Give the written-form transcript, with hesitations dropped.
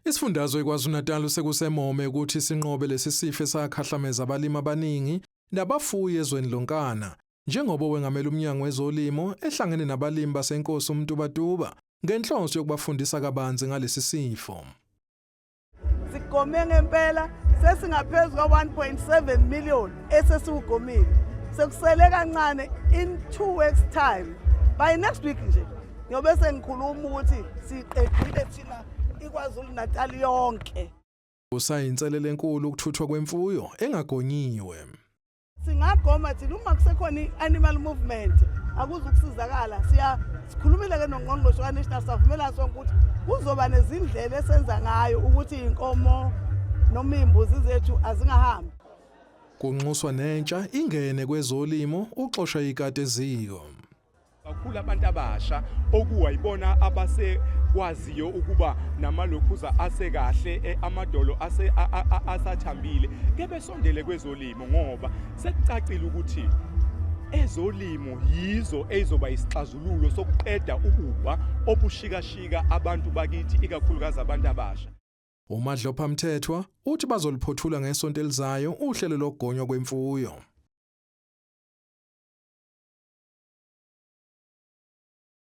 Isifundazwe iKwaZulu-Natal sekusemome ukuthi sinqobe lesi sifo esakhahlameza abalimi abaningi nabafuyi ezweni lonkana, njengoba owengamele umnyango wezolimo ehlangene nabalimi baseNkosi uMtubatuba ngenhloso yokubafundisa kabanzi ngalesi sifo. Sigome ngempela, sesingaphezu kwa-1.7 million esesiwugomile. Sekusele kancane, in 2 weeks time, by next week nje, ngiyobe sengikhuluma ukuthi siqedile thina iKwaZulu Natal yonke. Kusayinselele enkulu ukuthuthwa kwemfuyo engagonyiwe. Singagoma thina uma kusekhona i-animal movement, akuzukusizakala. Siya sikhulumile ke nongqongqoshe ka-national, savumelana sonke ukuthi kuzoba nezindlela esenza ngayo ukuthi iy'nkomo noma iy'mbuzi zethu azingahambi. Kunxuswa nentsha ingene kwezolimo uxosha ikati eziko. Kakhulu abantu abasha okuwayibona abasekwaziyo ukuba namalokhuza asekahle, amadolo ase asathambile, ke besondele kwezolimo, ngoba sekucacile ukuthi ezolimo yizo ezizoba isixazululo sokuqeda ububha obushikashika abantu bakithi, ikakhulukazi abantu abasha. UMadlopha Mthethwa uthi bazoliphothula ngesonto elizayo uhlelo lokugonywa kwemfuyo.